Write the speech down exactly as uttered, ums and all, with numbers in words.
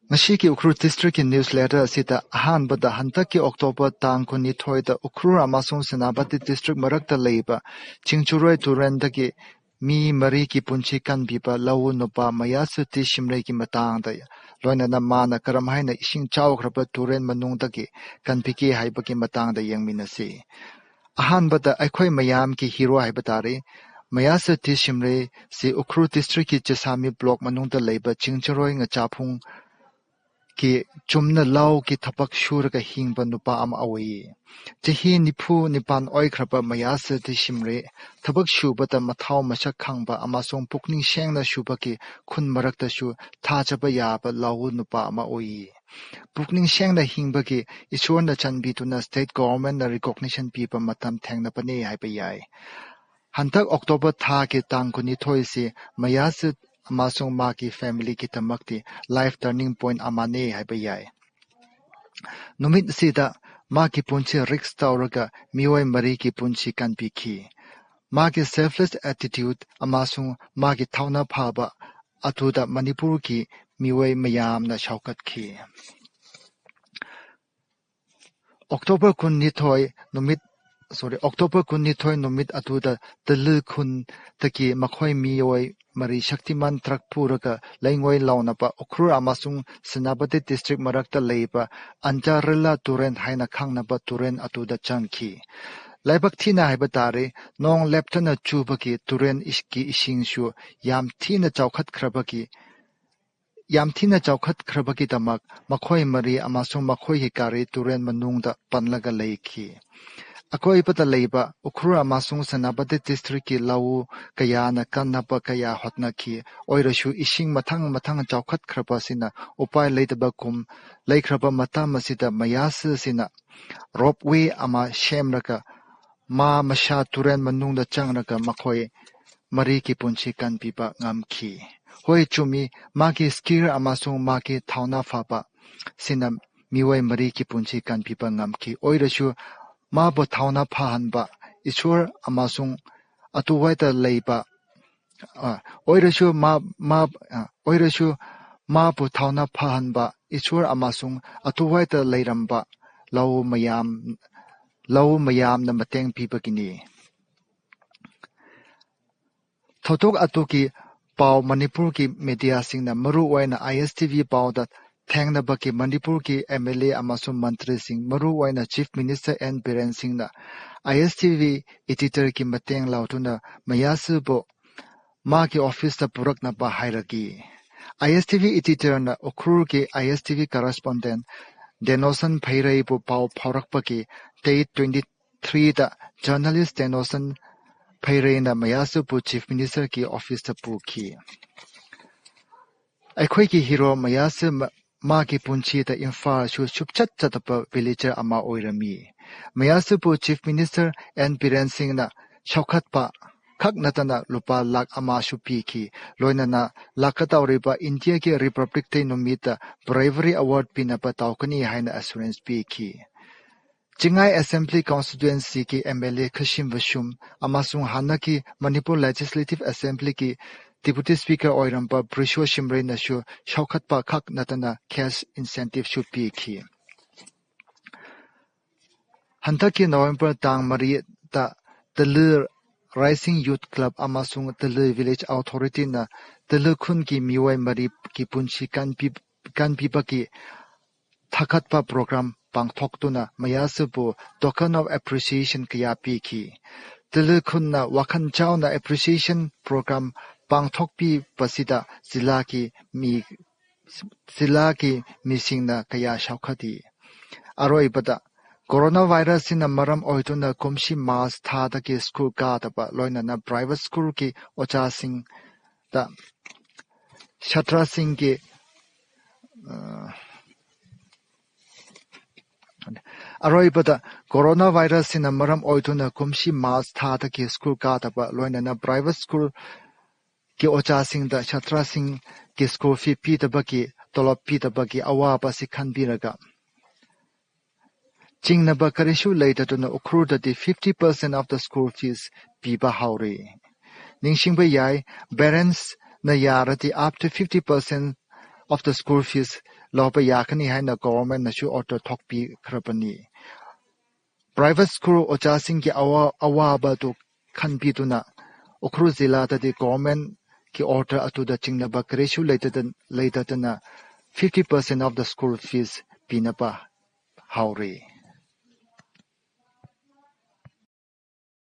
ꯉꯁꯤꯒꯤ ꯎꯈ꯭ꯔꯨꯜ ꯗꯤꯁꯇ꯭ꯔꯤꯛꯀꯤ ꯅ꯭ꯌꯨꯁꯂꯦꯇꯔ ꯑꯁꯤꯗ ꯑꯍꯥꯟꯕꯗ ꯍꯟꯗꯛꯀꯤ ꯑꯣꯛꯇꯣꯕꯔ ꯇꯥꯡ ꯀꯨꯟꯅꯤꯊꯣꯏꯗ ꯎꯈ꯭ꯔꯨꯜ ꯑꯃꯁꯨꯡ ꯁꯦꯅꯥꯄꯇꯤ ꯗꯤꯁꯇ꯭ꯔꯤꯛ ꯃꯔꯛꯇ ꯂꯩꯕ ꯆꯤꯡꯆꯨꯔꯣꯏ ꯇꯨꯔꯦꯟꯗꯒꯤ ꯃꯤ ꯃꯔꯤꯒꯤ ꯄꯨꯟꯁꯤ ꯀꯟꯕꯤꯕ ꯂꯧꯎ ꯅꯨꯄꯥ ꯃꯌꯥꯁꯨꯇꯤ ꯁꯤꯝꯔꯩꯒꯤ ꯃꯇꯥꯡꯗ, ꯂꯣꯏꯅꯅ ꯃꯥꯅ ꯀꯔꯝ ꯍꯥꯏꯅ ꯏꯁꯤꯡ ꯆꯥꯎꯈ꯭ꯔꯕ ꯇꯨꯔꯦꯟ ꯃꯅꯨꯡꯗꯒꯤ ꯀꯟꯕꯤꯒꯦ ꯍꯥꯏꯕꯒꯤ ꯃꯇꯥꯡꯗ ꯌꯦꯡꯃꯤꯟꯅꯁꯤ꯫ ꯑꯍꯥꯟꯕꯗ ꯑꯩꯈꯣꯏ ꯃꯌꯥꯝꯒꯤ ꯍꯤꯔꯣ ꯍꯥꯏꯕ ꯇꯥꯔꯦ꯫ ꯃꯌꯥꯁꯨꯇꯤ ꯁꯤꯝꯔꯩ ꯁꯤ ꯎꯈ꯭ꯔꯨꯜ ꯗꯤꯁꯇ꯭ꯔꯤꯛꯀꯤ ꯆꯦꯁꯥꯃꯤ ꯕ꯭ꯂꯣꯛ ꯃꯅꯨꯡꯗ ꯂꯩꯕ ꯆꯤꯡꯆꯔꯣꯏ ꯉꯆꯥꯐꯨꯡ ꯀꯤ ꯆꯨꯝꯅ ꯂꯧꯒꯤ ꯊꯕꯛ ꯁꯨꯔꯒ ꯍꯤꯡꯕ ꯅꯨꯄꯥ ꯑꯃ ꯑꯣꯏꯌꯦ꯫ ꯆꯍꯤ ꯅꯤꯐꯨ ꯅꯤꯄꯥꯟ ꯑꯣꯏꯈ꯭ꯔꯕ ꯃꯌꯥꯁꯨꯇꯤ ꯁꯤꯝꯔꯩ ꯊꯕꯛ ꯁꯨꯕꯗ ꯃꯊꯧ ꯃꯁꯛ ꯈꯪꯕ ꯑꯃꯁꯨꯡ ꯄꯨꯛꯅꯤꯡ ꯁꯦꯡꯅ ꯁꯨꯕꯒꯤ ꯈꯨꯟ ꯃꯔꯛꯇꯁꯨ ꯊꯥꯖꯕ ꯌꯥꯕ ꯂꯧꯎ ꯅꯨꯄꯥ ꯑꯃ ꯑꯣꯏꯌꯦ꯫ ꯄꯨꯛꯅꯤꯡ ꯁꯦꯡꯅ ꯍꯤꯡꯕꯒꯤ ꯏꯁꯣꯔꯅ ꯆꯥꯟꯕꯤꯗꯨꯅ ꯁ꯭ꯇꯦꯠ ꯒꯣꯚꯔꯟꯃꯦꯟꯠꯅ ꯔꯤꯀꯣꯒꯅꯤꯁꯟ ꯄꯤꯕ ꯃꯇꯝ ꯊꯦꯡꯅꯕꯅꯦ ꯍꯥꯏꯕ ꯌꯥꯏ꯫ ꯍꯟꯗꯛ ꯑꯣꯛꯇꯣꯕꯔ ꯊꯥꯒꯤ ꯇꯥꯡ ꯀꯨꯟꯅꯤꯊꯣꯏꯁꯤ ꯃꯌꯥꯁꯨꯇꯤ ꯑꯃꯁꯨꯡ ꯃꯥꯒꯤ ꯐꯦꯃꯤꯂꯤꯒꯤꯗꯃꯛꯇꯤ ꯂꯥꯏꯐ ꯇꯔꯅꯤꯡ ꯄꯣꯏꯟꯠ ꯑꯃꯅꯦ ꯍꯥꯏꯕ ꯌꯥꯏ꯫ ꯅꯨꯃꯤꯠ ꯑꯁꯤꯗ ꯃꯥꯒꯤ ꯄꯨꯟꯁꯤ ꯔꯤꯁꯛ ꯇꯧꯔꯒ ꯃꯤꯑꯣꯏ ꯃꯔꯤꯒꯤ ꯄꯨꯟꯁꯤ ꯀꯟꯕꯤꯈꯤ꯫ ꯃꯥꯒꯤ ꯁꯦꯜꯐꯂꯦꯁ ꯑꯦꯇꯤꯇ꯭ꯌꯨꯠ ꯑꯃꯁꯨꯡ ꯃꯥꯒꯤ ꯊꯧꯅꯥ ꯐꯕ ꯑꯗꯨꯗ ꯃꯅꯤꯄꯨꯔꯒꯤ ꯃꯤꯑꯣꯏ ꯃꯌꯥꯝꯅ ꯁꯧꯒꯠꯈꯤ꯫ ꯑꯣꯛꯇꯣꯕꯔ ꯀꯨꯟꯅꯤꯊꯣꯏ ꯅꯨꯃꯤꯠ, ꯁꯣꯔꯤ, ꯑꯣꯛꯇꯣꯕꯔ ꯀꯨꯟꯅꯤꯊꯣꯏ ꯅꯨꯃꯤꯠ ꯑꯗꯨꯗ ꯇꯤꯂꯨ ꯈꯨꯟꯗꯒꯤ ꯃꯈꯣꯏ ꯃꯤꯑꯣꯏ ꯃꯔꯤ ꯁꯛꯇꯤꯃꯥꯟ ꯇ꯭ꯔꯛ ꯄꯨꯔꯒ ꯂꯩꯉꯣꯏ ꯂꯧꯅꯕ ꯎꯈ꯭ꯔꯨꯜ ꯑꯃꯁꯨꯡ ꯁꯦꯅꯥꯄꯇꯤ ꯗꯤꯁꯇ꯭ꯔꯤꯛ ꯃꯔꯛꯇ ꯂꯩꯕ ꯑꯟꯖꯥꯔꯤꯂꯥ ꯇꯨꯔꯦꯜ ꯍꯥꯏꯅ ꯈꯪꯅꯕ ꯇꯨꯔꯦꯜ ꯑꯗꯨꯗ ꯆꯪꯈꯤ꯫ ꯂꯥꯏꯕꯛ ꯊꯤꯅ ꯍꯥꯏꯕ ꯇꯥꯔꯦ, ꯅꯣꯡ ꯂꯦꯞꯇꯅ ꯆꯨꯕꯒꯤ ꯇꯨꯔꯦꯜ ꯏꯁ-, ꯒꯤ ꯏꯁꯤꯡꯁꯨ ꯌꯥꯝ ꯊꯤꯅ ꯆꯥꯎꯈꯠꯈ꯭ꯔꯕꯒꯤ, ꯌꯥꯝ ꯊꯤꯅ ꯆꯥꯎꯈꯠꯈ꯭ꯔꯕꯒꯤꯗꯃꯛ ꯃꯈꯣꯏ ꯃꯔꯤ ꯑꯃꯁꯨꯡ ꯃꯈꯣꯏꯒꯤ ꯒꯥꯔꯤ ꯇꯨꯔꯦꯜ ꯃꯅꯨꯡꯗ ꯄꯜꯂꯒ ꯂꯩꯈꯤ꯫ ꯑꯀꯣꯏꯕꯗ ꯂꯩꯕ ꯎꯈ꯭ꯔꯨꯜ ꯑꯃꯁꯨꯡ ꯁꯦꯅꯥꯄꯇꯤ ꯗꯤꯁꯇ꯭ꯔꯤꯛꯀꯤ ꯂꯧꯎ ꯀꯌꯥꯅ ꯀꯟꯅꯕ ꯀꯌꯥ ꯍꯣꯠꯅꯈꯤ꯫ ꯑꯣꯏꯔꯁꯨ ꯏꯁꯤꯡ ꯃꯊꯪ ꯃꯊꯪ ꯆꯥꯎꯈꯠꯈ꯭ꯔꯕꯁꯤꯅ ꯎꯄꯥꯏ ꯂꯩꯇꯕꯒꯨꯝ ꯂꯩꯈ꯭ꯔꯕ ꯃꯇꯝ ꯑꯁꯤꯗ ꯃꯌꯥꯁꯨꯇꯤꯅ ꯔꯣꯞꯋꯦ ꯑꯃ ꯁꯦꯝꯂꯒ ꯃꯥ ꯃꯁꯥ ꯇꯨꯔꯦꯜ ꯃꯅꯨꯡꯗ ꯆꯪꯂꯒ ꯃꯈꯣꯏ ꯃꯔꯤꯒꯤ ꯄꯨꯟꯁꯤ ꯀꯟꯕꯤꯕ ꯉꯝꯈꯤ꯫ ꯍꯣꯏ, ꯆꯨꯝꯃꯤ, ꯃꯥꯒꯤ ꯁ꯭ꯀꯤꯜ ꯑꯃꯁꯨꯡ ꯃꯥꯒꯤ ꯊꯧꯅꯥ ꯐꯕ ꯁꯤꯅ ꯃꯤꯑꯣꯏ ꯃꯔꯤꯒꯤ ꯄꯨꯟꯁꯤ ꯀꯟꯕꯤꯕ ꯉꯝꯈꯤ꯫ ꯑꯣꯏꯔꯁꯨ ꯃꯥꯕꯨ ꯊꯧꯅꯥ ꯐꯍꯟꯕ ꯏꯁꯣꯔ ꯑꯃꯁꯨꯡ ꯑꯇꯨꯋꯥꯏꯗ ꯂꯩꯕ, ꯑ, ꯑꯣꯏꯔꯁꯨ ꯃꯥ, ꯃꯥ, ꯑ, ꯑꯣꯏꯔꯁꯨ ꯃꯥꯕꯨ ꯊꯧꯅꯥ ꯐꯍꯟꯕ ꯏꯁꯣꯔ ꯑꯃꯁꯨꯡ ꯑꯊꯋꯥꯏꯗ ꯂꯩꯔꯝꯕ ꯂꯧ ꯃꯌꯥꯝ, ꯂꯧ ꯃꯌꯥꯝꯅ ꯃꯇꯦꯡ ꯄꯤꯕꯒꯤꯅꯤ꯫ ꯊꯧꯗꯣꯛ ꯑꯗꯨꯒꯤ ꯄꯥꯎ ꯃꯅꯤꯄꯨꯔꯒꯤ ꯃꯦꯗꯤꯌꯥꯁꯤꯡꯅ, ꯃꯔꯨꯑꯣꯏꯅ ISTV ꯄꯥꯎꯗ ꯊꯦꯡꯅꯕꯒꯤ ꯃꯅꯤꯄꯨꯔꯒꯤ MLA ꯑꯃꯁꯨꯡ ꯃꯟꯇ꯭ꯔꯤꯁꯤꯡ, ꯃꯔꯨꯑꯣꯏꯅ Chief Minister N ꯕꯤꯔꯦꯟ ꯁꯤꯡꯅ ISTV editor ꯒꯤ ꯃꯇꯦꯡ ꯂꯧꯗꯨꯅ ꯃꯌꯥꯁꯨꯕꯨ ꯃꯥꯒꯤ office ꯇ ꯄꯨꯔꯛꯅꯕ ꯍꯥꯏꯔꯛꯏ꯫ ISTV editor ꯅ ꯎꯈ꯭ꯔꯨꯜꯒꯤ ISTV correspondent ꯗꯦꯅꯣꯁꯟ ꯐꯩꯔꯩꯕꯨ ꯄꯥꯎ ꯐꯥꯎꯔꯛꯄꯒꯤ date twenty three ꯗ journalist ꯗꯦꯅꯣꯁꯟ ꯐꯩꯔꯩꯅ ꯃꯌꯥꯁꯨꯕꯨ Chief Minister ꯒꯤ office ꯇ ꯄꯨꯈꯤ꯫ ꯑꯩꯈꯣꯏꯒꯤ hero ꯃꯌꯥꯁꯨ ꯃ-, ꯃꯥꯒꯤ ꯄꯨꯟꯁꯤꯗ ꯏꯝꯐꯥꯜꯁꯨ ꯁꯨꯞꯆꯠ ꯆꯠꯇꯕ villager ꯑꯃ ꯑꯣꯏꯔꯝꯃꯤ꯫ ꯃꯌꯥꯁꯨꯕꯨ Chief Minister N ꯕꯤꯔꯦꯟ ꯁꯤꯡꯅ ꯁꯧꯈꯠꯄ ꯈꯛ ꯅꯠꯇꯅ ꯂꯨꯄꯥ ꯂꯥꯈ ꯑꯃꯁꯨ ꯄꯤꯈꯤ꯫ ꯂꯣꯏꯅꯅ ꯂꯥꯛꯀꯗꯧꯔꯤꯕ ꯏꯟꯗꯤꯌꯥꯒꯤ Republic Day ꯅꯨꯃꯤꯠꯇ Bravery Award ꯄꯤꯅꯕ ꯇꯧꯒꯅꯤ ꯍꯥꯏꯅ assurance ꯄꯤꯈꯤ꯫ ꯆꯤꯡꯉꯥꯏ Assembly Constituency ꯒꯤ MLA ꯈꯨꯁꯤꯝ ꯕꯁꯨꯝ ꯑꯃꯁꯨꯡ ꯍꯥꯟꯅꯒꯤ ꯃꯅꯤꯄꯨꯔ Legislative Assembly ꯒꯤ Deputy Speaker ꯑꯣꯏꯔꯝꯕ ꯕ꯭ꯔꯤꯁꯣ ꯁꯤꯝꯔꯩꯅꯁꯨ ꯁꯧꯈꯠꯄ ꯈꯛ ꯅꯠꯇꯅ cash incentive ꯁꯨ ꯄꯤꯈꯤ꯫ ꯍꯟꯗꯛꯀꯤ November ꯇꯥꯡ ꯃꯔꯤꯗ ꯇꯂꯨ Rising Youth Club ꯑꯃꯁꯨꯡ ꯇꯂꯨ Village Authority ꯅ ꯇꯂꯨ ꯈꯨꯟꯒꯤ ꯃꯤꯑꯣꯏ ꯃꯔꯤꯒꯤ ꯄꯨꯟꯁꯤ ꯀꯟꯕꯤ-, ꯀꯟꯕꯤꯕꯒꯤ ꯊꯥꯒꯠꯄ program ꯄꯥꯡꯊꯣꯛꯇꯨꯅ ꯃꯌꯥꯁꯨꯕꯨ token of appreciation ꯀꯌꯥ ꯄꯤꯈꯤ꯫ ꯇꯂꯨ ꯈꯨꯟꯅ ꯋꯥꯈꯜ ꯆꯥꯎꯅ appreciation program ꯄꯥꯡꯊꯣꯛꯄꯤꯕꯁꯤꯗ ꯖꯤꯂꯥꯒꯤ ꯃꯤ, ꯖꯤꯂꯥꯒꯤ ꯃꯤꯁꯤꯡꯅ ꯀꯌꯥ ꯁꯧꯈꯠꯂꯤ꯫ ꯑꯔꯣꯏꯕꯗ, coronavirus ꯁꯤꯅ ꯃꯔꯝ ꯑꯣꯏꯗꯨꯅ ꯀꯨꯝꯁꯤ March ꯊꯥꯗꯒꯤ school ꯀꯥꯗꯕ, ꯂꯣꯏꯅꯅ private school ꯒꯤ ꯑꯣꯖꯥꯁꯤꯡꯗ ꯁꯥꯇ꯭ꯔꯁꯤꯡꯒꯤ, ꯑ, ꯑꯔꯣꯏꯕꯗ, coronavirus ꯁꯤꯅ ꯃꯔꯝ ꯑꯣꯏꯗꯨꯅ ꯀꯨꯝꯁꯤ March ꯊꯥꯗꯒꯤ school ꯀꯥꯗꯕ, ꯂꯣꯏꯅꯅ private school ꯒꯤ ꯑꯣꯖꯥꯁꯤꯡꯗ ꯁꯥꯇ꯭ꯔꯁꯤꯡꯒꯤ school fee ꯄꯤꯗꯕꯒꯤ, ꯇꯣꯂꯣꯞ ꯄꯤꯗꯕꯒꯤ ꯑꯋꯥꯕ ꯑꯁꯤ ꯈꯟꯕꯤꯔꯒ, ꯆꯤꯡꯅꯕ ꯀꯔꯤꯁꯨ ꯂꯩꯇꯗꯨꯅ ꯎꯈ꯭ꯔꯨꯜꯗꯗꯤ fifty percent of the school fees ꯄꯤꯕ ꯍꯧꯔꯦ꯫ ꯅꯤꯡꯁꯤꯡꯕ ꯌꯥꯏ, parents ꯅ ꯌꯥꯔꯗꯤ up to fifty percent of the school fees ꯂꯧꯕ ꯌꯥꯒꯅꯤ ꯍꯥꯏꯅ governmentꯅꯁꯨ order ꯊꯣꯛꯄꯤꯈ꯭ꯔꯕꯅꯤ꯫ Private school ꯑꯣꯖꯥꯁꯤꯡꯒꯤ ꯑꯋꯥ-, ꯑꯋꯥꯕꯗꯨ ꯈꯟꯕꯤꯗꯨꯅ ꯎꯈ꯭ꯔꯨꯜ ꯖꯤꯂꯥꯗꯗꯤ governmentꯀꯤ order ꯑꯗꯨꯗ ꯆꯤꯡꯅꯕ ꯀꯔꯤꯁꯨ ꯂꯩꯇꯗ-, ꯂꯩꯇꯗꯅ fifty percent of the school fees ꯄꯤꯅꯕ ꯍꯧꯔꯦ꯫